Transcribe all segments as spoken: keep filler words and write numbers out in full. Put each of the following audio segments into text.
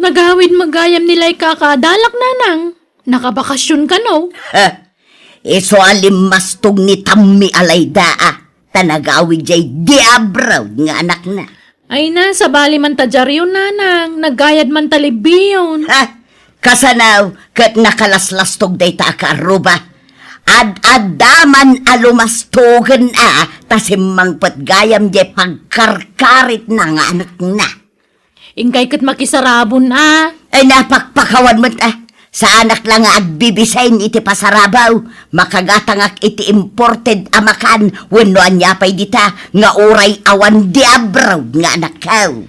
Nagawid met gayam ni Laika a kaadalak, nanang. Nakabakasyon kano? Ha? Isu a limmastog ni Tammi a Layda, a. Ta nagawid jay diabroad nga anakna. Ay na, sabali man ta diaryon, nanang. Naggayad man ta libbiyon. Ha? Kasano ket nakalaslastog dayta a kaarruba? Ad-adda man a lumastogen a, ta simmangpet gayam jay pagkarkaritna nga anakna. Inkay ket makisarabon a. Ay, napakpakawan met a. Saanak la nga agbibisin iti pasarabo. Makagatangak iti imported a makan wenno ania pay dita nga uray awan diabroad nga anakko.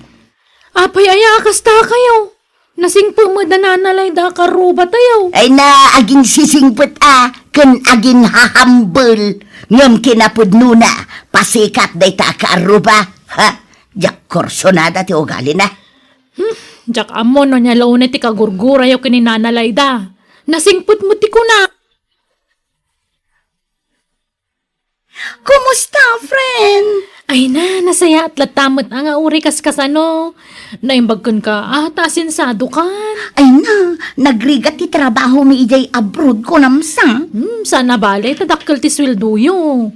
Apay aya a kasta kayo? Nasingpet met a nanalayda a karrubatayo. Ay na, aginsisingpet a, ken aginhahambel. Ngem kinapudnona, pasikat dayta a kaarruba. Ha? Diak kursonada ti ugalina. Hmm, diak ammo no ania la unay ti kagurgurayo ken ni nanalayda. Nasingpet met ti kuna. Kumusta, friend? Ay na, nasayaat latta met a nga uray kaskasano. Naimbag kenka a, ta asensiadokan. Ay na, nagrigat ti trabahomi idiay abroad, kunamsa. Hmm, saan a bale, ta dakkel ti sueldoyo.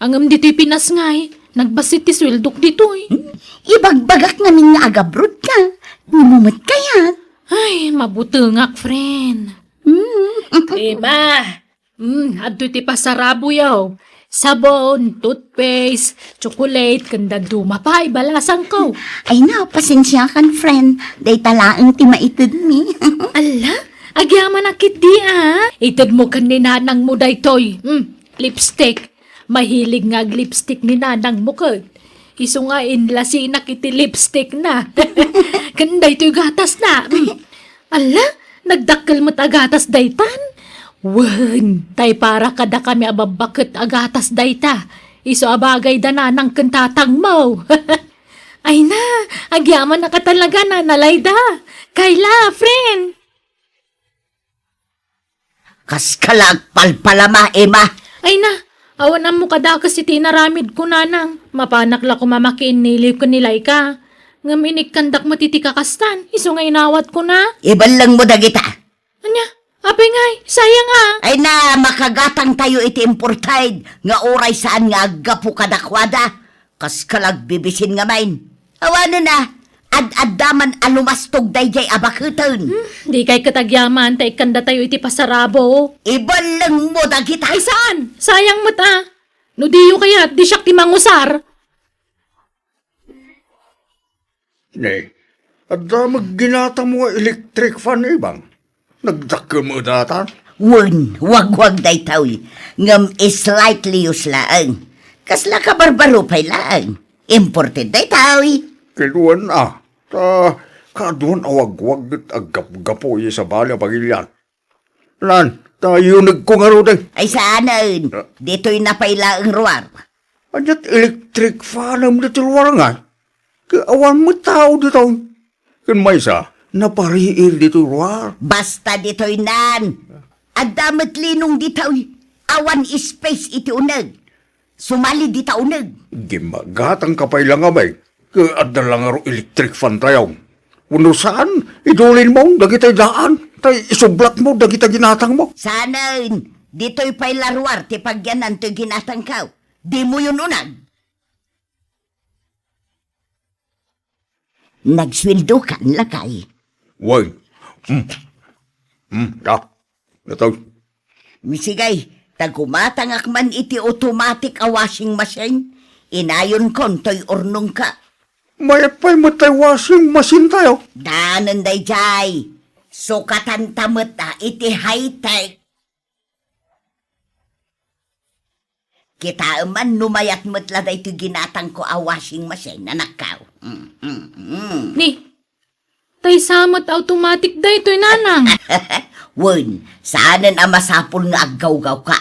Ngem ditoy Pinas ngay, nagbassit ti sueldok ditoy. Hmm? Ibagbagak ngamin nga agabroad ka. Dimo met kayat. Ay, mabutengak, friend. Hmm. Ima, Hmm, adtoy ti pasaraboyo. Sabon, toothpaste, chocolate, ken dadduma pay balasangko. Ay na, pasensiakan, friend. Dayta laeng ti maitedmi. Alla, agyamanak ketdi a. Itedmo ken ni nanangmo daytoy. Hmm, lipstick. Mahilig nga ag-lipstick ni nanangmo ket. Isu nga inlasinak iti lipstickna. Ken daytoy gatasna. Hmm. Alla, nagdakkel met a gatas daytan? Wen, tay para kadakami a babbaket a gatas dayta. Isu a bagayda nanang ken tatangmo. Ay na, agyamanak a talaga, nanalayda. Kayla, friend. Kaska la agpalpalama, Ima. Ay na, awan ammo kadakes iti inaramidko, nanang. Mapanak la koma makiinniliw ken ni Laika. Ngem inikkandak met iti kakastan, isu nga inawatkona. Ibellengmo dagita. Ania? Apay ngay, sayang a. Ay na, makagatangtayo iti imported nga uray saan nga aggapu kadakuada. Kaska la agbibisin ngamin. Awanen a, ad-adda man a lumastog daydiay a baketen. Hmm, dikay ket agyaman ta ikkandatayo iti pasarabo. Ibellengmo dagita. Ay saan? Sayang met a. No diyo kayat, di siak ti mangusar. Ne, adda met ginatangmo nga electric fan, Ibang? Nagdakkel met dayta? Wen, wagwag daytoy. Ngem slightly used laeng. Kasla kabarbaro pay laeng. Imported daytoy. Ket wen a, ta kaaduan a wagwag ket aggapgapu iti sabali a pagilian. Nan, ta yunegko ngaruden. Ay saanen. Ah. Ditoyna pay laeng ruar. Ania't electric fanem ditoy ruar ngay? Ket awan met tao ditoy. Ken maysa, napariir ditoy ruar. Basta ditoynan. Adda met linong ditoy. Awan space iti uneg. Sumali dita uneg. Gimmagatangka pay la ngamin, ket adda la ngarud electric fan tayo. Wenno saan, idulinmo dagiti daan, tay isublakmo dagiti ginatangmo. Saanen, ditoy pay la ruar ti pagyanan toy ginatangko. Dimoyon uneg. Nagsueldokan, lakay? Wen. Hmm. Hmm, da. Datoy. Sige, ta gumatangak man iti automatic a washing machine, inayonkon toy urnongko. Mayat pay met tay washing machine tayo. Daanen daydiay. Sukatanta met a iti high-tech. Kitaem man no mayat met la daytoy ginatangko a washing machine, anakko. Mm, mm, mm. Ni, tay sa met automatic daytoy, nanang. Wen, saanen a masapul nga aggawgawka.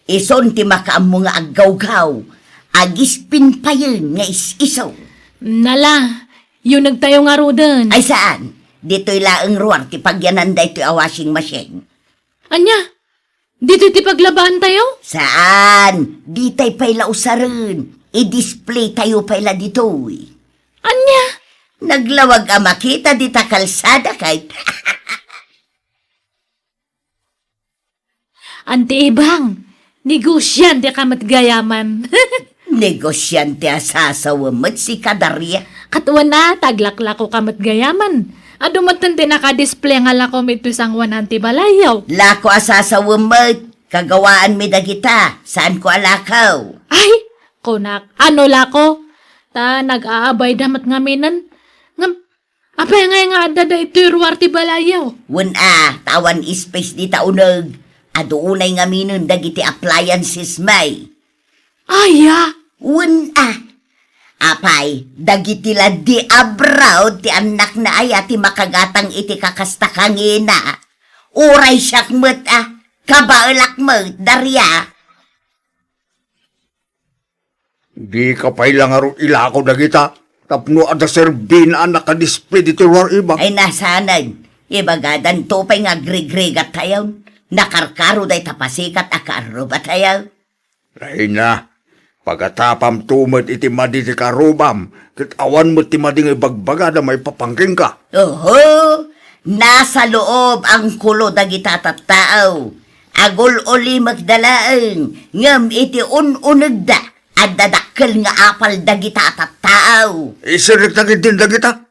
Isun ti makaammo nga aggawgaw. Agispinpayen nga is-isu. Nala, yunegtayo ngaruden. Ay saan, ditoy laeng ruar ti pagyanan daytoy a washing machine. Ania? Ditoy ti paglabaantayo? Saan, ditay pay la usaren. I-display tayo pay la ditoy. Ania? Naglawag a makita dita kalsada ket. Anti Ibang, negosiante ka met gayaman. Negosiante a sasawem met sika, Daria. Ket wen a, ta aglaklako ka met gayaman. Adu met ti naka-display nga lakom iti sangoanan ti balayyo. Lako a sasawem met, kagawaanmi dagita, saanko a lako. Ay, kunak, ano lako? Ta nag-aabayda met ngaminen. Ngem, apay ngay nga adda daytoy ruar ti balayyo? Wen a, ta awan space dita uneg. Adu unay ngaminen dagiti appliances mi. Aya? Wen a. Apay, dagiti la di abroad ti annakna aya ti makagatang iti kakasta kangina. Uray siak met a, kabaelak met, Daria. Dika pay la ngarud ilako dagita, tapno adda serbina a nakadisplay ditoy ruar, Ibang. Ay, nasanen. Ibagadanto pay nga agrigrigat tayo. Nakarkaro dayta pasikat a kaarrubatayo. Ay na, pagatapamto met iti madi ti kaarrubam, ket awan met ti madi nga ibagbagada maipapan kenka. Oho, nasa loob angkulo dagita a tattao. Agul-ulimekda laeng, ngem iti un-unegda, adda dakkel nga apal dagita a tattao. Isirrekta ketdin dagita.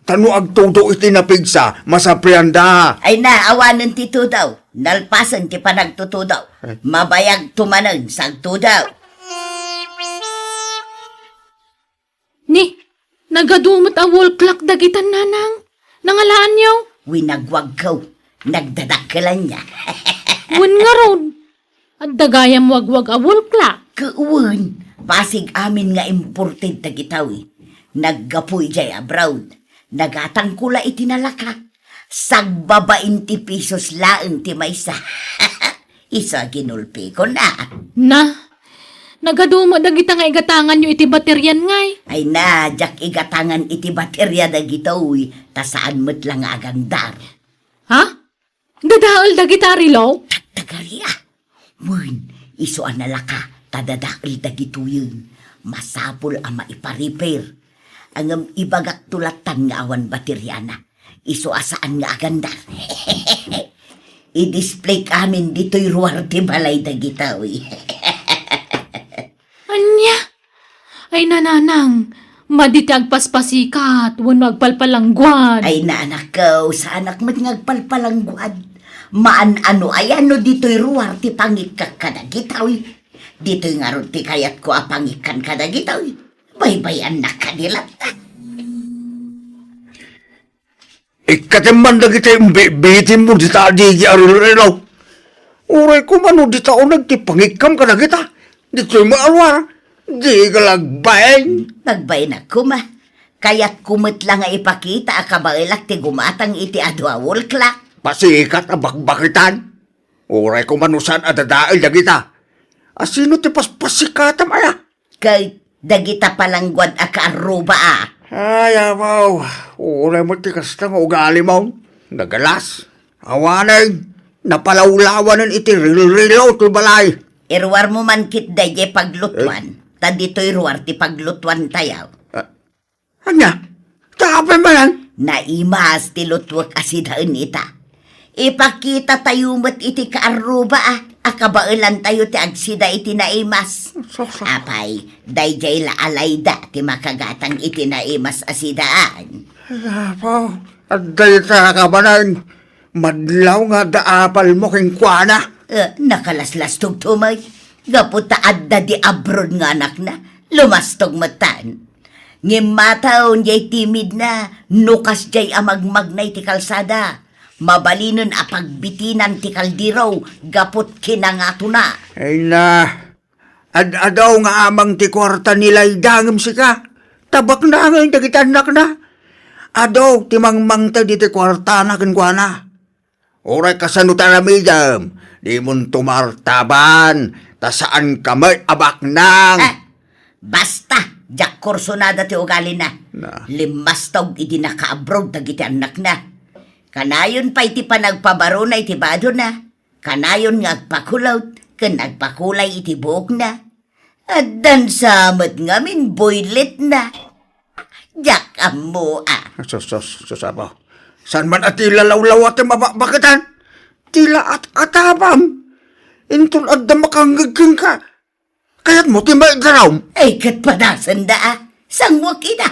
Ta no agtudo iti napigsa, masaprianda. Ay na, awanen ti tudo. Nalpasen ti panagtutudo. Ay. Mabayagto manen sa agtudo. Ni, nagadu met a wall clock dagitan, nanang. Nangalaanyo? Winagwagko. Nagdadakkelanna. Wen ngarud, adda gayam wagwag a wall clock. Ket wen, basig amin nga imported dagitoy. Naggapu idiay abroad. Nagatangko la iti nalaka. Sagbabain ti pesos laeng ti maysa. Isu a ginulpikon a. Na, nagadu met dagita nga igatanganyo iti baterian ngay. Ay na, diak igatangan iti bateria dagitoy, ta saan met la nga agangdar. Ha? Dadael dagita a relo? Tattagaria. Wen, isu a nalaka, ta dadael dagitoyen. Masapul a maipa-repair. Ngem ibagakto lattan nga awan bateriana. Isu a saan nga agangdar. I-display amin ditoy ruar ti balay dagitoy. Ania? Ay, nanang, madi ti agpaspasikat wenno agpalpalangguad. Ay, nanakko, saanak met nga agpalpalangguad. Maan-ano aya no ditoy ruar ti pangikkak kadagitoy. Ditoy ngarud ti kayatko a pangikkan kadagitoy. Baybay-annak kadi latta. Ikkatem man dagiti imbibitinmo dita adigi a rilrilo. Uray koma no dita uneg ti pangikkam kadagita. Ditoy met a ruar. Dika la agbain. Nagbain koma. Kayatko met la nga ipakita a kabaelak ti gumatang iti adu a wall clock. Pasikat a bakbakitan. Uray koma no saan a dadael dagita. Asino ti paspasikatam aya? Ket dagita palangguad a kaarruba a. Ay, abaw, uray met ti kasta nga ugalimo. Nagalas. Awanen, napalawlawanen iti rilrilo ti balay. Iruarmo man ket daydiay paglutuan, ta ditoy ruar ti paglutuantayo. Ah, Ania? Apay manen? Naimas ti lutuek a sidaen ita. Ipakitatayo met iti kaarruba a, a kabaelantayo ti agsida iti naimas. Apay, daydiay la alayda ti makagatang iti naimas a sidaan. Apo, adda ita kabanan. Madlaw nga adda apalmo kenkuana. Eh, nakalaslastog to, may. Gapu ta adda di abroad nga anakna, lumastog metten. Ngem mataon jay timidna, no kasjay a magmagna iti kalsada. Mabalinen a pagbitinan ti kaldero, gaput kinangatona. Ay na, Ad-adu nga amang ti kuarta ni Layda ngem sika, ta baknangen dagiti annakna. Adu ti mangmangted iti kuartana kenkuana. Uray kasano ti aramidem, dimon tumartaban, ta saanka met a baknang. Ah, basta, diak kursonada ti ugalina. Na. Limmastog idi nakaabroad dagiti annakna. Kanayon pay ti panagpabarona iti badona. Kanayon nga agpakulot ken agpakulay iti buokna. Addan sa met ngamin boyletna. Diak ammo a. Sus, sus, sus, Apo. Saan man a ti lalawlawa ti mabakbaketan? Ti la at-atabam. Inton adda makangngeg kenka, kayatmo ti maiddarum? Ay, ket padasenda a. Sanguak ida.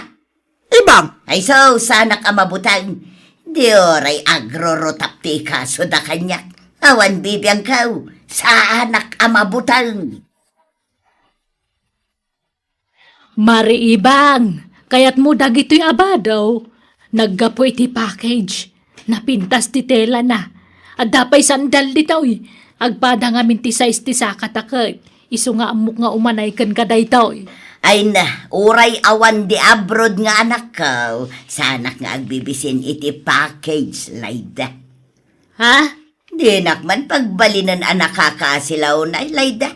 Ibang. Ay, so, saanak a mabuteng. Di uray agrurutap ti ikasoda kaniak. Awan bibiangko, saanak a mabuteng. Mari Ibang, kayatmo dagitoy a bado? Naggapu iti package. Napintas ti telana. Adda pay sandal ditoy. Agpada ngamin ti size ti sakata ket isu nga ammok nga umanay kenka daytoy. Ay na, uray awan di abroad nga anakko, saanak nga agbibisin iti package, Layda. Ha? Dinak man pagbalinen a nakakaasilaw, Layda.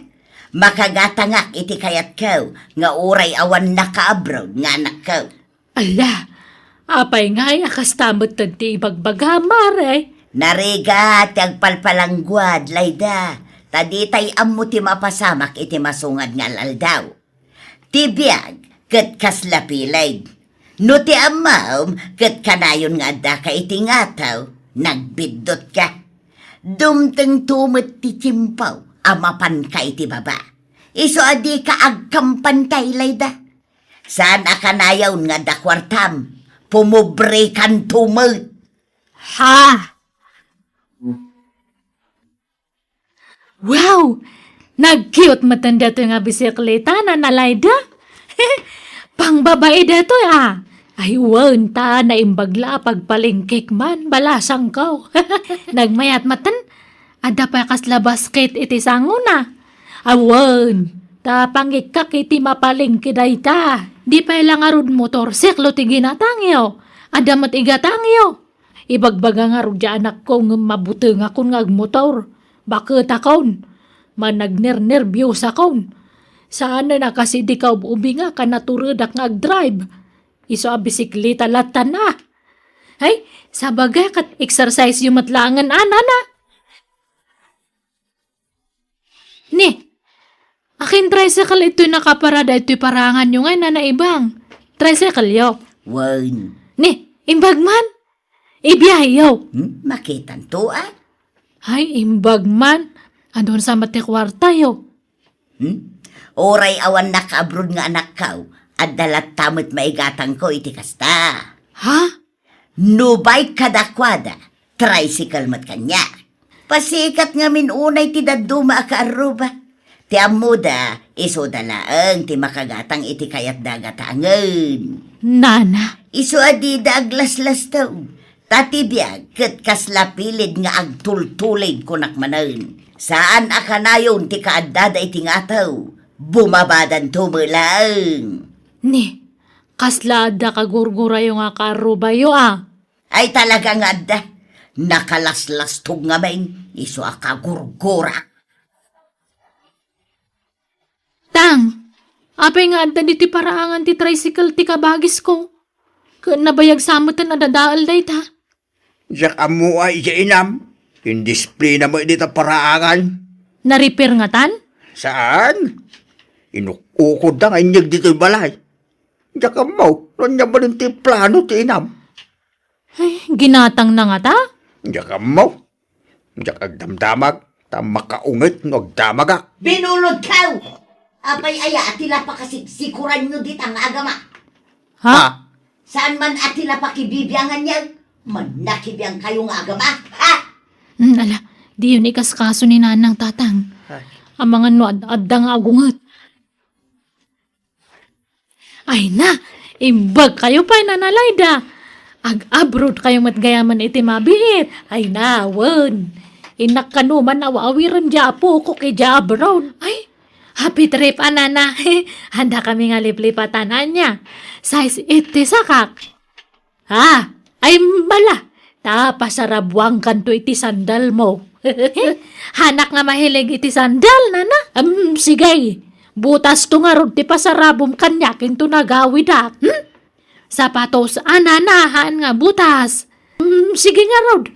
Makagatangak iti kayatko nga uray awan nakaabroad nga anakko. Ala, apay ngay a kasta metten ti ibagbaga, Mare? Narigat ti agpalpalangguad, Layda, ta ditay ammo ti mapasamak iti masungad nga al-aldaw. Ti biag ket kasla pileg. No ti ammom ket kanayon nga addaka iti ngataw, nagbiddotka. Dumtengto met ti tiempo a mapanka iti baba. Isu a dika agkampantay, Layda. Saan a kanayon nga adda kuartam, pumobrekanto met. Ha? Wow! Nag-cute metten daytoy nga bisikleta, Nana Layda. Pangbabai daytoy, a. Ay, wen, ta naimbag la a pagpalengkek man, balasangko. Nagmayat metten, adda pay kasla basket iti sangona. Awan, ta pangikkak iti mapalengke dayta. Di pay la ngarud motorsiklo ti ginatangyo. Adda met igatangyo. Ibagbaga ngarud ti anakko ngem mabutengakon nga agmotor. Baketakon. Managnernerbiosakon. Saanen a kas idi kaub-ubingak a naturedak nga agdrive. Isu a bisikleta lattan a. Ay, sabagay ket exercise-yo met laengen a, Nana. Ni, akin tricycle itoy nakaparada itoy paraanganyo ngay, Nana Ibang. Tricycle-yo? Wen. Ni, imbag man. Ibiayyo. Hmm? Makitanto a? Ay, imbag man. Adun sa met ti kuartayo? Hmm? Uray awan nakaabroad nga anakko, adda latta met maigatangko iti kasta. Ha? No bike kadakuada, tricycle met kaniak. Pasikat ngamin unay ti dadduma a kaarruba. Ti ammoda, isuda laeng ti makagatang iti kayatda a gatangen. Nana. Isu a dida aglaslastog. Ta ti biag ket kasla pilid nga agtultulig, kunak manen. Saan a kanayon ti kaaddada iti ngataw, bumabadanto met laeng. Ni, kasla adda kagurgurayo nga kaarrubayo a? Ay, talaga nga adda. Nakalaslastog ngamin, isu a kagurgura. Tang, apay nga adda ditoy paraangan ti tricycle ti kabagisko? Ket nabayag sa metten a dadael dayta. Diak ammo a, idiay inam. Indisplina met dita paraangan. Na-repair ngatan? Saan? Inuk-ukodda nga inyeg ditoy balay. Diak ammo no ania manen ti plano ti inam. Ay, ginatangna ngata? Diak ammo. Diak agdamdamag, ta makaunget no agdamagak. Binulodkayo! Apay aya ti la pakasiksikuranyo dita nga agama? Ha? Ha? Saan man a ti la pakibibianganyo? Mannakibiangkayo nga agama, ha? Hmm, ala, diyo ni kaskaso ni Nanang, Tatang. Ay. Amangan no ad-, adda nga agunget. Ay na, imbagkayo pay, Nana Layda. Ag-abroadkayo met gayamen iti mabiit. Ay na, wen. Innak kano man aw-awiren diay apokok idiay abroad. Ay, happy trip a, Nana. Adda kami nga liplipatan ania. Size eight ti sakak. Ah, ay bala, ta pasarabuangkanto iti sandalmo. Hanak nga mahilig iti sandal, Nana? Em, sige. Butasto ngarud ti pasarabum kaniak inton agawidak. Hmm? Sapatos a, Nana, haan nga butas. Em, sige ngarud.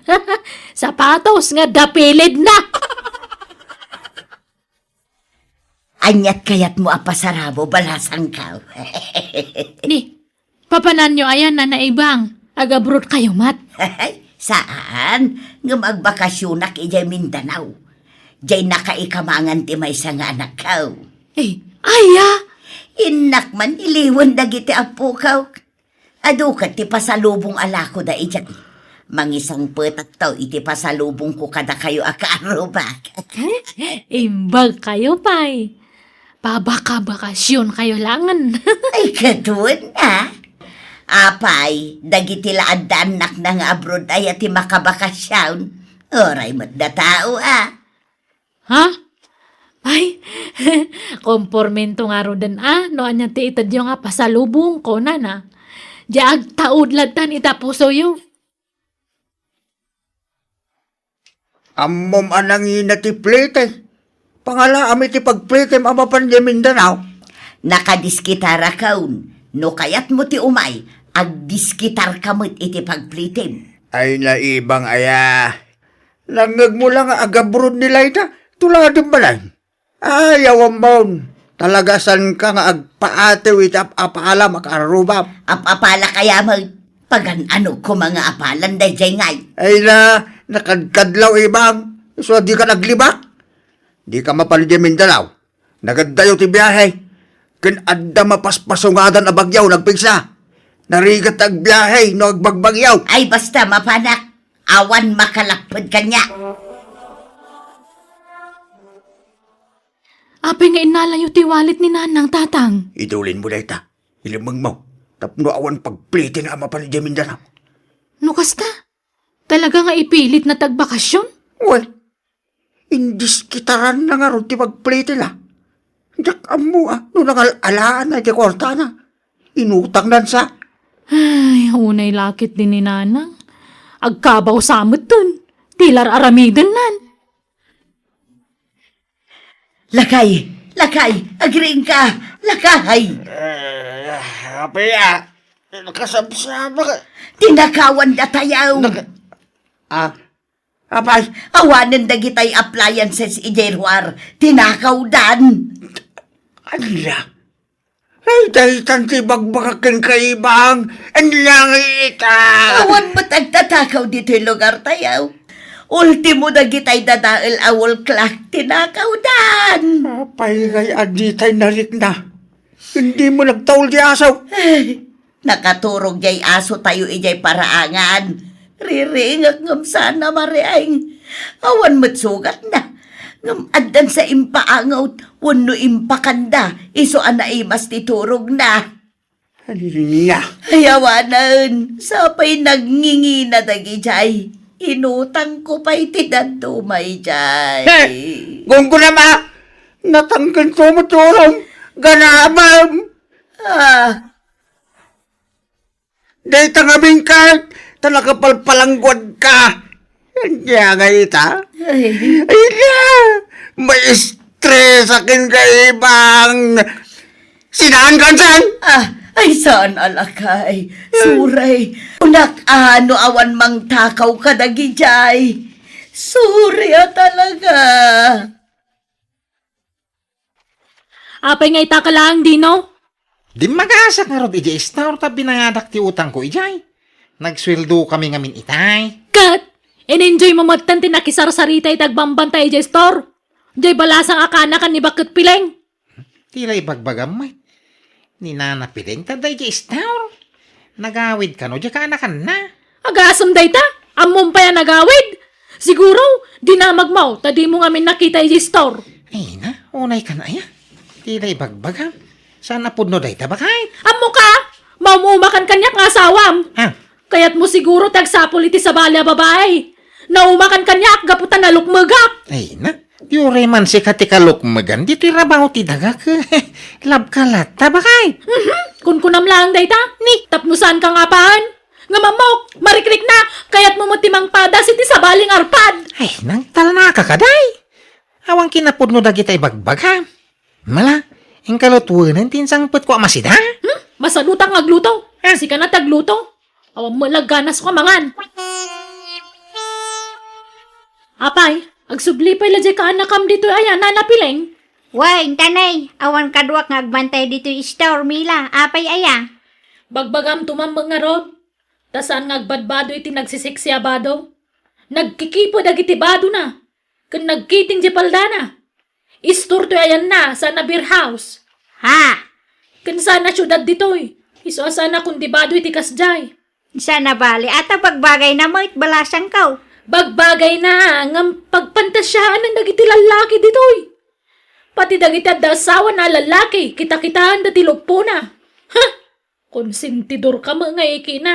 Sapatos nga dapilidna. Aniat kayatmo a pasarabo, balasangko? Ni, Papananyo aya, Nana Ibang? Ag-abroad kayo met? Saan, ngem agbakasyonak idiay Mindanao. Diay nakaikamangan ti maysa nga anakko. Eh, aya? Innak man iliwen dagiti appokaw. Adu ket ti pasalubong a lakoda idiay. Mangisangpetakto iti pasalubongko kadakayo a kaarrubak. Imbag kayo pay. Pabakabakasyon kayo langen. Ay, ket wen a. Apay, dagiti la adda annakna nga abroad aya ti makabakasyon. Uray met da tao a. Ha? Ay, kompormento ngaruden a, no ania ti itedyo nga pasalubong, kunana. Diay agtaud lattan ita pusoyo. Ammom a nangina ti plete. Pangalaam iti pagpletem a mapan idiay Mindanao. Nakadiskitarakon. No kayatmo ti umay, agdiskitarka met iti pagpletem. Ay, naibang aya. Nangngegmo la nga agabroad ni Laida, tuladem balay. Ay, awammon. Talaga saanka nga agpaatew iti ap-apalam a kaarrubam. Ap-apalak aya met? Pagan-anog koma nga apalan daydiay ngay. Ay na, nakadkadlaw, Ibang. Isu a dika naglibak. Dika mapan idiay Mindanao. Nagaddayo ti biahe. Ken adda mapaspasungadan a bagyo nagpigsa. Narigat ti agbiahe no agbagbagyo. Ay, basta mapanak. Awan makalapped kaniak. Apay nga innalayo ti wallet ni Nanang, Tatang? Idulinmo dayta. Ilemmengmo. Tapno awan pagplete nga mapan idiay Mindanao. No kasta, talaga nga ipilitna ti agbakasyon? Wen, indiskitaranna ngarud ti pagpletina. Diak ammo a no nangal-alaanna iti kuartana. Inutangnan sa. Ay, unay la ketdi ni Nanang. Agkabaw sa metten. Ti la ar-aramidennan. Lakay, lakay, agriingka, lakay. Eh, apay a, nakasabsabak. Tinakawan datayo. Naka-, ah, apay? Awanen dagitay appliances idiay ruar. Tinakawdan. Ania? Ay, daytan ti ibagbagak kenka, Ibang. Ania ngay ita? Awan met agtatakaw ditoy lugartayo. Ultimo dagitay dadael a wall clock tinakawdan. Apay ngay a ditay narikna? Dimo nagtaul ti aso. Ay, nakaturog jay asotayo idiay paraangan. Riringek ngem saan a mariing. Awan met sugatna. Ngem addan sa impaangot wenno impakanda isu a naimas ti turogna. Ania? Ay, awanen, sapay nagngingina dagidiay. Inutangko pay ti dadduma idiay. He! Gunggonam a! Natangkenko met ti urom. Ganabem! Ah. Dayta ngamin ket, ta nakapalpalangguadka. Ania ngay ita? Ay. Ay na, maestresak kenka, Ibang. Sinaankan saan? Ah, ay, saan a lakay. Suray. Kunak a no awan mangtakaw kadagidiay. Sorry a talaga. Apay nga ita ka laeng, Dino? Dimmagasak ngarud idiay store ta binayadak ti utangko idiay. Nagsueldo kami ngamin itay. Ket, in-enjoy mo metten ti nakisarsarita iti agbambantay idiay store. Diay balasang a kaanakan ni Bakket Pileng. Ti la ibagbagam met. Ni Nana Pileng ta daydiay store. Nagawid kano diay kaanakanna. Agasem dayta? Ammom pay a nagawid? Siguro, dinamagmo ta dimo ngamin nakita idiay store. Ay na, unay kan aya. Ti la ibagbagam. Saan a pudno dayta, baket? Ammoka, maum-umakan kaniak nga asawam. Ha? Kayatmo siguro ti agsapul iti sabali a babai. Naumakan kaniak gapu ta nalukmegak. Ay na, di uray man sika ti kalukmegan, ditoy rabaw ti dagak. Labka latta, baket. Mhm, kunkunam laeng dayta. Ni, tapno saanka nga apaen. Ngem ammok, marikrikna, kayatmo met ti mangpadas iti sabali nga arpad. Ay, nangtalnaka kadi. Awan kinapudno dagita ibagbagam. Mala, inka lutuen ti insangpetko a masida? Hmm? Masadutak nga agluto. Ah. Sika na ti agluto. Awan met la ganasko a mangan. Apay, agsubli pay la diay kaanakam ditoy aya, Nana Pileng? Wen, intanay, awan kaduak nga agbantay ditoy store, Mila. Apay aya? Bagbagam to man met ngarud, ta saan nga agbadbado iti nagsisiksi a bado. Nagkikipo dagiti badona, ken nagkiting di paldana. Istor toy ayanna, saan a beer house. Ha? Ken saan a siudad ditoy. Isu a saan a kundibado iti kasdiay. Saan a bali, ata bagbagayna met, balasangko. Bagbagayna, ngem pagpantasiaan dagiti lallaki ditoy. Pati dagiti adda asawana a lallaki, kitakitaanda ti luppona. Ha? Konsentidorka met nga ikina.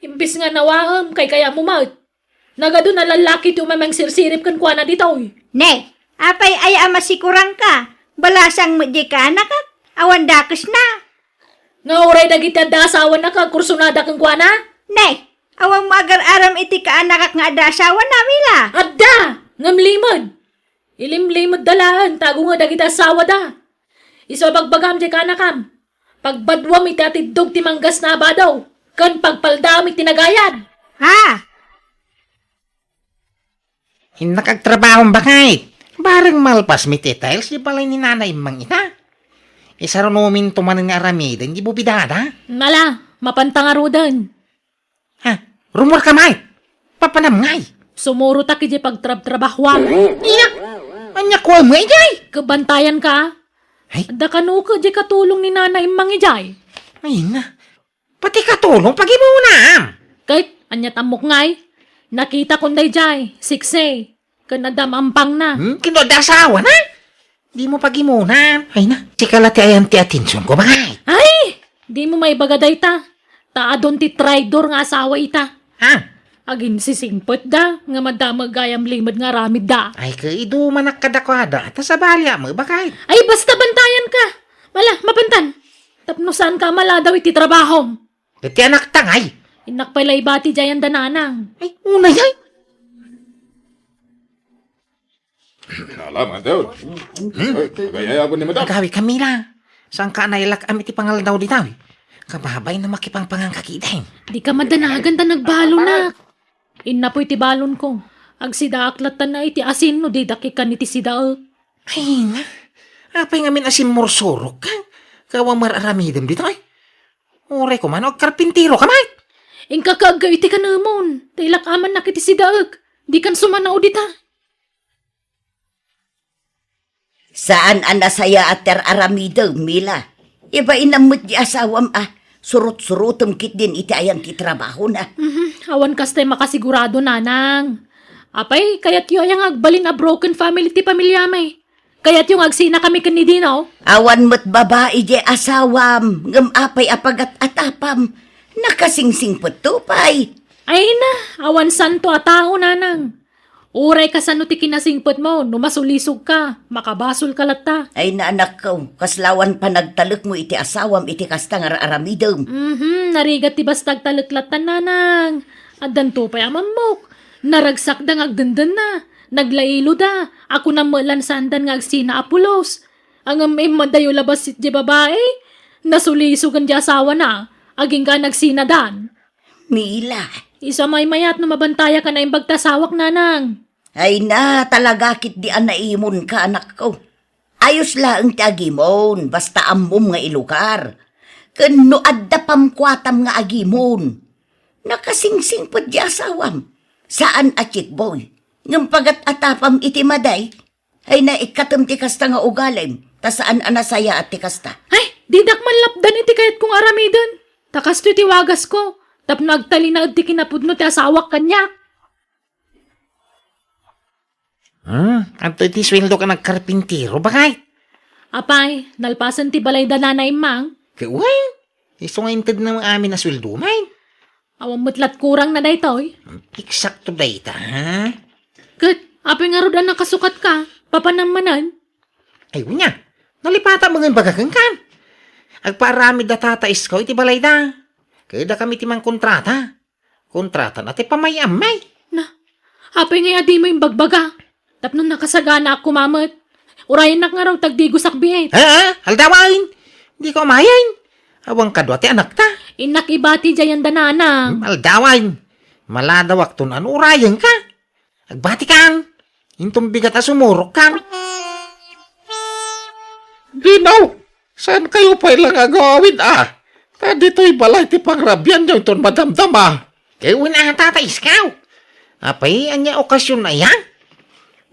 Imbes nga nawaem, kaykayatmo met. Nagadu a lallaki ti umay mangsirsirip kenkuana ditoy. Ne, apay aya a masikurangka? Balasang met diay kaanakak, awan dakesna. Nga uray dagiti adda asawana ket agkursunada kenkuana? Ne, awan mo agar-aram iti kaanakak nga adda asawana, Mila? Adda, ngem limed. Ilimlimedda laeng, ta agunget dagiti asawada. Isu a bagbagam diay kaanakam. Pagbaduam iti atiddog ti manggasna a bado, ken pagpaldaam iti nagayad. Ha? Innak agtrabahom, baket. Bareng malpas mi ti tiles di balay ni Nana Immang ita. Isarunominto manen nga aramiden di bubidada. Nala, mapanta ngaruden. Ha? Rumor ka, Mike? Papanam ngay? Sumuro ta kidi pagtrabtrabahuam. Iya! Anya kuwa mo, ijay? Kabantayan ka? Ay? Adda kano ka di katulong ni Nana Immang ijay? Ay na. Pati katulong, pagimunam! Ket, anya tammok ngay? Nakita kon dayjay, sikse, ken adda maampangna. Hmm? Kino adda asawana? Di mo pagimunan. Ay na, sika la ti ayan ti atensiyon ko, bakay. Ay! Di mo maibaga dayta. Ta adun ti traidor nga asawa ita. Ha? Aginsisingpetda, nga madamag gayam limed nga aramidda. Ay, kaidumanak kadakuada. Ta sabali a mo, bakay. Ay, basta bantayan ka. Mala, mapantan. Tapno saan ka maladaw iti trabahom. Iti anak ta ngay. Innak pay la ibati diay anda nanang. Ay, unay ay. Nalaman daw. Hmm? Ay, agayayabon ni madam. Agawi, Camila. Saan ka nailak-am iti pangaldaw ditaw? Kababay na makipangpangan ka kitaen. Di ka madanagan ta nagbalonak. Innapoy ti balonko. Agsidaak latta na iti asin no didak ikan iti sidaek. Ay na. Apay ngamin a simmursurok ka? Kawa mar-aramidem ditoy? Uray koma no agkarpintero ka met. Inka kaagga iti kanemon. Ta ilak-amannak iti sidaek. Di kan sumanao dita. Saan a nasayaat ti ar-aramidem, Mila. Ibainam met di asawam a surot-surotem ketdin iti ayan ti trabahona. Mhm, awan kastay makasigurado, nanang. Apay, kayatyo aya nga agbalin a broken family ti pamiliami? Kayatyo nga agsinakami ken ni Dino? Awan met babai di asawam, ngem apay a pagat-atapam? Nakasingsingpetto pay. Ay na, awan santo a tao, nanang. Uray kasano ti kinasingpetmo, no masulisog ka, makabasol ka latta. Ay na, anakko, kasla awan panagtalekmo iti asawam iti kasta nga ar-aramidem. Mhm, narigat ti basta agtalek latta, nanang. Addanto pay a mammok. Naragsakda nga agdendenna. Naglailoda. A kunam met lan saandan nga agsina a pulos. Ngem immadayo la bassit di babai. Nasulisogan di asawana. Agingga a nagsinadan. Mila. Isu a maymayat no mabantayak a naimbag ti asawak, nanang. Ay na, talaga ketdi a naimonka, anakko. Ayos laeng ti agimon, basta ammom nga ilugar. Ken no adda pamkuatam nga agimon, nakasingsingpet di asawam. Saan a chickboy, ngem pagat-atapam iti maday. Ay, naikkatem ti kasta nga ugalim, ta saan a nasayaat ti kasta. Ay, didak man lapdan iti kayatko nga aramiden. Ta kastoy ti wagasko, tapno agtalinaed ti kinapudno ti asawak kaniak. Hmm, adtoy ti sueldo ka nagkarpintero, bakay? Apay, nalpasen ti balay da Nana Immang? Ket wen, isu nga intedna amin a sueldo, may. Awan met lat kurang na daytoy. Eksakto dayta, ha? Ket, apay ngarud a nakasukat ka, papanam manen? Ay, unya, nalipatan mo nga imbaga kenkan. Agpaaramid da tata isko iti balay da. Kaya da kami ti mangkontrata. Kontrata na ti pamay-amay. Na, apay ngay a di mo imbagbaga? Tapno nakasaganaak koma met. Urayennak ngarud ta agdigosak biit. Ha? Aldawan! Di ko umayen. Awan kadua ti anakta. Innak ibati diay anda nanang. Hmm, aldawan. Maladawak ton ano urayen ka. Agbati kan. Inton bigat a sumurok kan. Dinaw, saan kayo pay lang agawid, ah? Ta ditoy balay ti pangrabianyo inton madamdama. Ket wen a, Tata Iskaw. Apay, ania okasion aya?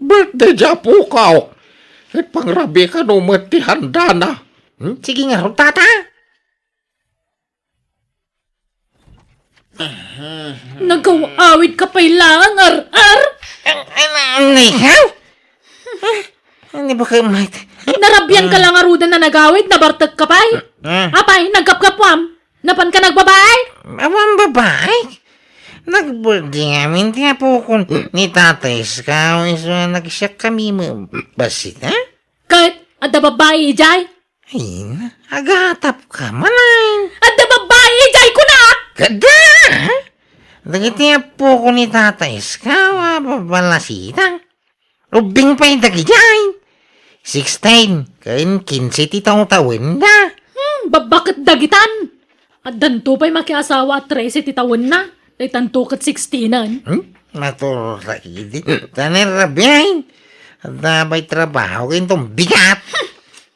Birthday di apokaw. Ket pangrabii kano met ti handana. Hmm? Sige ngarud, Tata. Nag-aw-awid ka pay laeng, ar-ar? Ang, ang, ang, ikaw? Ano ba kayo, Mike? Narabian ka lang ngaruden a nag-awid, nabartek ka pay? Ah. Apay, nagkapkapwam? Napan ka nagbabae? Awan babae. Nag-birthday ngamin ti apokon ni Tata Iskaw, isu nga nagsiak kami mo bassit, ha? Ket, adda babae idiay? Ay, agatap ka, manay. Adda babae idiay kunak! Kada! Dagiti apoko ni Tata Iskaw a babalasitang. Ubbing pay dagidiay. Sixteen, ken kinse ti tawtawenda. Hmm, babbaket dagitan. Addanto pay makiasawa a trese ti tawenna. Daytanto ket sixteenan. Hmm? Maturot a idi. Taner rabiay. Adda pay trabaho ken tong bigat.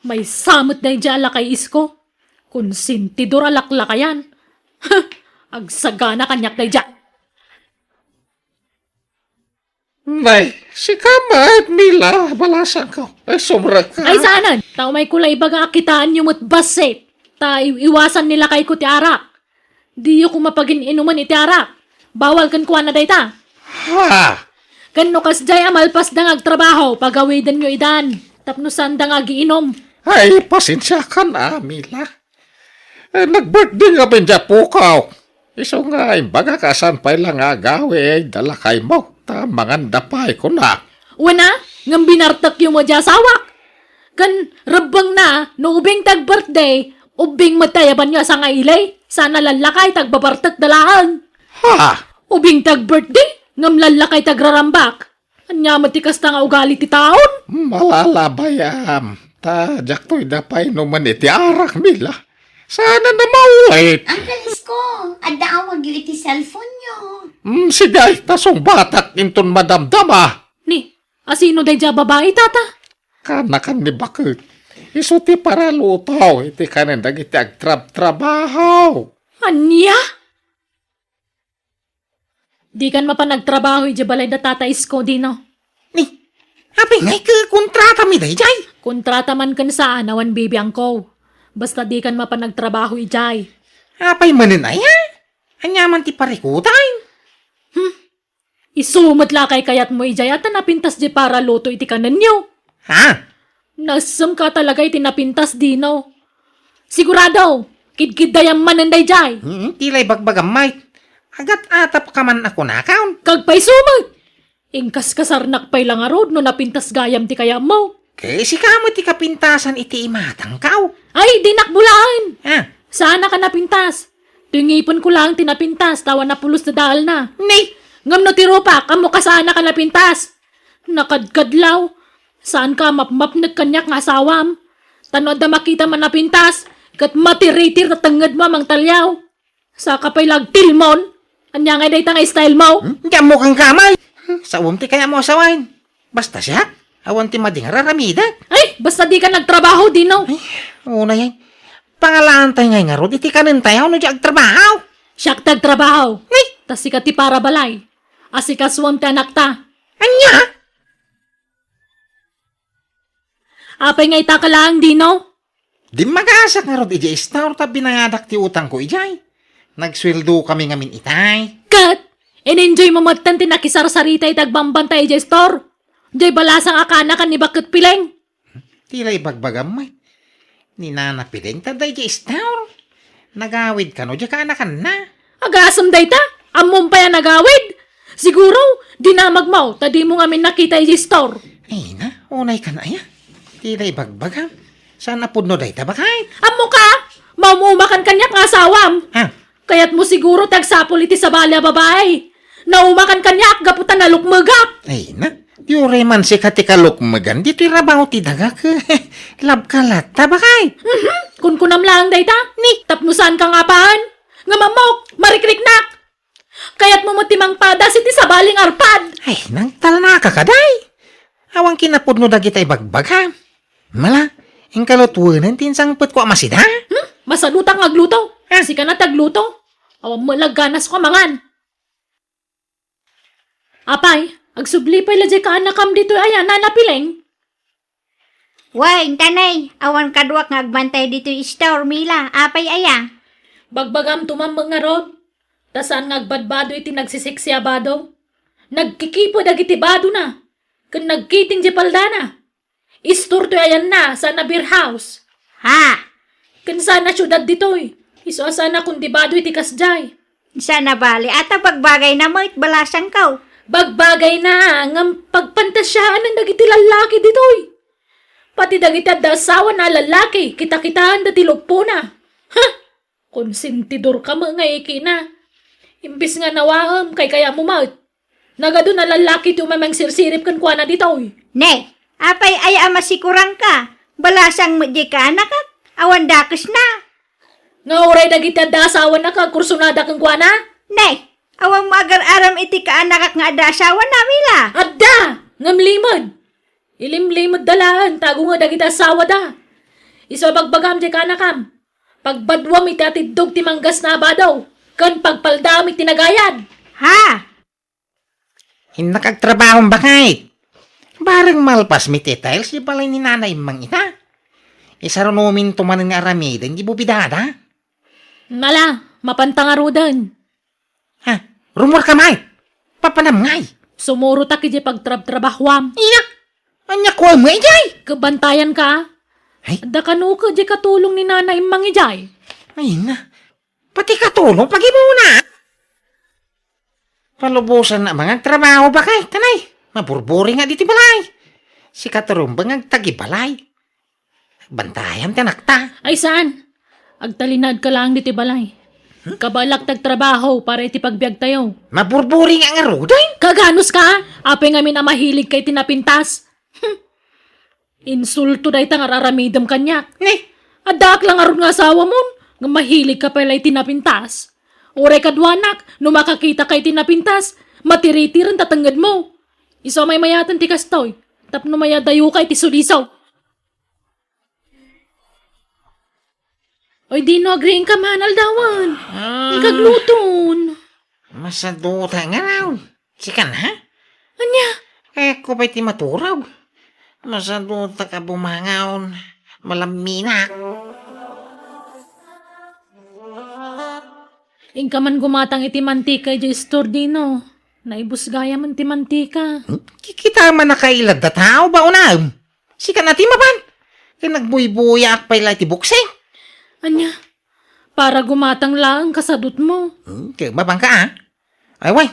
Maysa met daydiay a lakay isko. Konsentidor a laklakayan. Agsagana kaniak daydiay. Nay, sika met, Mila, balasangko. Ay, sumrek ka. Ay, saanen. Ta umayko la ibaga a kitaenyo met bassit. Ta i-, iwasan ni lakayko ti arak. Diyo koma pagin-inumen iti arak. Bawal kenkuana dayta. Ha? Ken no kasdiay a malpasda nga agtrabaho, pagawidenyo idan. Tapno saanda nga agiinom. Ay, pasensiakan, a, Mila. Eh, nag-birthday ngamin di apokaw. Isu nga imbagak a saan pay la nga agawid da lakaymo, ta manganda pay kuna. Wen a, ngem binartekyo met di asawak. Ken rebbengna, no ubing ti ag-birthday, ubbing met ti ayabanyo a sangaili, saan a lallakay ti agbabartek da laeng. Ha? Ubing ti ag-birthday, ngem lallakay ti agrarambak. Ania met ti kasta nga ugali ti taon? Malalabayam. Ta diakto ida painumen iti arak, Mila. Saan a namawit. Uncle Isko, adda awagyo iti cellphone-yo. Mm, sige, ta sungbatak inton madamdama. Ni, asino daydiay a babai, Tata? Kanakan ni baket. Isu ti paraluto iti kanen dagiti agtrabtrabaho. Ania? Dikan mapan agtrabaho idiay balay da Tata Isko, Dino. Ni, apay ngay ket kontratami daydiay? Kontrata man ken saan, awan bibiangko. Basta dikan mapan agtrabaho idiay. Apay manen aya? Ania man ti parikutan? Hmm. Isu met la kaykayatmo idiay a ta napintas diay paraluto iti kanenyo. Ha? Nasemka talaga iti napintas, Dino. Sigurado, kidkiddayam manen daydiay. Hmm, ti la ibagbagam, Mike. Agat-atapka man a kunakon. Kagpayso met. Inkaskasarnak pay la ngarud no napintas gayam ti kayatmo. Ket sika met ti kapintasan iti imatangko. Ay, dinak bulaen. Ah. Saannak a napintas. Ti ngipenko laeng ti napintas, ta awan a pulos ti daelna. Ni? Ngem no ti rupak, ammok a saannak a napintas. Nakadkadlaw. Saanka a mapmapnek kaniak nga asawam. Ta no adda makitam a napintas, ket matiritir ta tengngedmo a mangtaliaw. Saka pay la agtilmon. Ania ngay dayta nga style mo? Hmm? Diak ammo kenka, Mike. Sawem ti kayatmo a sawen. Basta siak, awan ti madi nga raramidek. Ay, basta dikan agtrabaho, Dino. Ay, unay. Pangalaantay ngay ngarud iti kanentayo no diak agtrabaho. Siak ti agtrabaho. Ni? Ta sika ti parabalay. Asikasuam ti anakta. Ania? Apay nga itaka laeng, Dino? Dimmagasak ngarud idiay store ta binayadak ti utangko idiay. Nagsueldokami ngamin itay. Ket, in-enjoy mo metten ti nakisarsarita iti agbambantay idiay store. Diay balasang a kanakan ni Baket Pileng. Ti la ibagbagam met. Ni Nana Pileng ta daydiay store. Nagawid kano diay kaanakanna. Agasem dayta? Ammom pay a nagawid? Siguro, dinamagmo ta dimo ngamin nakita idiay store. Ay na, unay kan aya. Ti la ibagbagam. Saan a pudno dayta, baket? Ammoka, maum-umakan kaniak nga asawam. Ha? Kayatmo siguro ti agsapul iti sabali a babai. Naumakan kaniak gapu ta nalukmegak. Ay na, ti uray man sika ti kalukmegan, ditoy rabaw ti dagak. Labka latta, baket? Mhm, kunkunam laeng dayta. Ni? Tapno saanka nga apaen. Ngem ammok, marikriknak. Kayatmo met ti mangpadas iti sabali nga arpad. Ay, nangtalnaka kadi. Awan kinapudno dagita ibagbagam. Mala, inka lutuenen ti insangpetko a masida? Hmm? Masadutak nga agluto. Ah, sika na tagluto? Awan mo lagganas ko mangan. Apay, agsubli pay la diay kaanakam ditoy aya, Nana Piling? Wen, tanay, awan kaduak nga agbantay ditoy store, Mila. Apay aya? Bagbagam tumammek ngarud. Ta saan nga agbadbado iti nagsisiksi a bado. Nagkikipo dagiti badona, ken nagkiting diay paldana. Istor toy ayanna, saan a beer house. Ha? Ken saan a siudad ditoy. Isu a saan a kondibado iti kasdiay. Saan a bali, ata bagbagayna met, balasangko. Bagbagayna, ngem pagpantasianan dagiti lallaki ditoy. Pati dagiti adda asawana a lallaki, kitakitaanda ti luppona. Ha? Konsentidorka met nga ikina. Imbes nga nawaem, kaykayatmo met. Nagadu a lallaki ti umay mangsirsirip kenkuana ditoy. Ne, apay aya a masikuranka? Balasang met diay kaanakak, awan dakesna. Nga uray dagiti adda asawana ket agkursunada kenkuana? Ne, awan mo agar-aram iti kaanakak nga adda asawana, Mila? Adda! Ngem limed. Ilimlimedda laeng, tago nga dagiti asawada. Isu a bagbagam diay kaanakam. Pagbaduam iti atiddog ti manggasna a bado, ken pagpaldaam iti nagayad. Ha? Innak agtrabahom, baket. Bareng malpas mi ti tiles di balay ni Nana Immang ita. Isarunominto manen nga aramiden di bubidada. Nala, mapanta ngaruden. Ha? Rumor ka, May? Papanam ngay? Sumurotak idiay pagtrabtrabahuam. Ina! Anya ko mo idiay? Kabantayan ka? Ay? Adda kano ka idiay katulong ni Nana Immang idiay? Ay na. Pati katulong pagimuna. Palubosan na mangagtrabaho, baket, tanay. Maburburi nga diti balay. Si Katurumba nga agtagibalay. Bantayam ti anakta. Ay, saan? Agtalinaed ka laeng ditoy balay. Hmm? Kabaelak ti agtrabaho para iti pagbiagtayo. Maburburi nga ngaruden? Kaganos ka? Apay ngamin a mahilig ka iti napintas? Hmm. Insulto dayta nga ar-aramidem kaniak. Ne? Addaak la ngarud nga asawamon, nga mahilig ka pay la iti napintas. Uray kaduanak, no makakita ka iti napintas, matiritiren ta tengngedmo. Isu a maymayaten ti kastoy, tapno mayadayo ka iti suliso. Oy, Dino, agriing ka man, aldawan. Ah. Ikagluton. Masaduta nga raw. Sikan, ha? Anya? Kayatko pay ti maturog. Masaduta ka bumangaw. Malamminak. Inka man gumatang iti mantika idiay istor, Dino. Naibus gayam ti mantika. Hmm? Kikita man a kailadda tao ba unam? Sika na ti mapan. Ken nagbuybuyaak pay la iti buksing. Anya, para gumatang laeng kasadutmo. Hmm, ket mapan ka, a? Ay, way.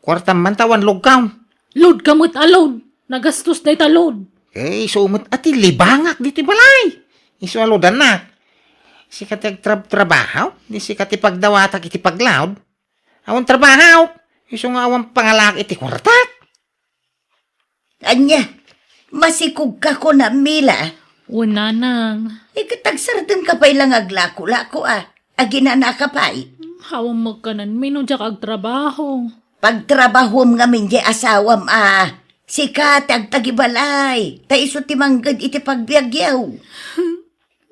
Kuartam man ta awan load ka. Load ka met a load. Nagastos dayta load. Eh, isu met a ti libangak ditoy balay. Isu a loadannak. Sika ti agtrab-trabaho, di sika ti pagdawatak iti paglaod. Awan trabaho. Isu nga awan pangalak iti kuartak. Anya, masikog ka kuna, Mila? Wen, nanang. Eh, ket agsardeng ka pay la nga aglako-lako, a. Aginana ka pay? Awan makananmi no diak agtrabaho. Pagtrabahom ngamin diay asawam, a. Sika ti agtagibalay, ta isu ti mangged iti pagbiagyo.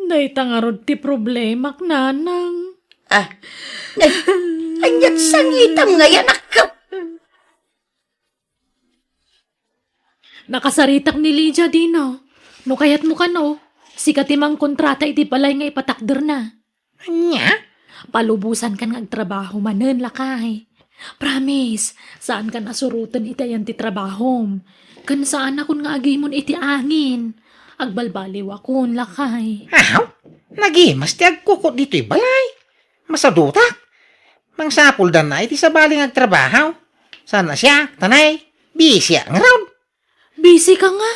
Dayta ngarud ti problemak, nanang. Ah, ay, aniat sangitam nga yan, anak? Nakasaritak ni Lydia, Dino. No kayatmo kano, sika ti mangkontrata iti balay nga ipatakderna. Ania? Palubosankan nga agtrabaho manen, lakay. Promise, saankan a suroten iti ayan ti trabahom. Ken saanakon nga agimon iti angin. Agbalbaliwakon, lakay. Aw, nagimas ti agkukot ditoy balay. Masadutak. Mangsapuldanna iti sabali nga agtrabaho. Saan a siak, tanay, bisiak ngarud. Bisi ka nga?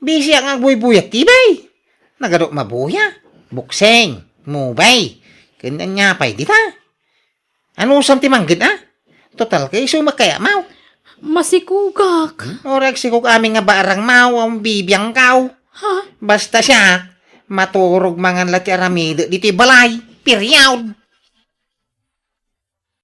Bisiak nga agbuybuya ti bay. Nagadu mabuya. Bukseng, mubay. Ken ania pay dita? Anusam ti mangged, a? Total, kay isu met kayatmo. Masikogak. Hmm? Uray agsikog amin nga barangmo, a bibiangko. Ha? Basta siak, maturog mangan la ti aramidek ditoy balay. Period.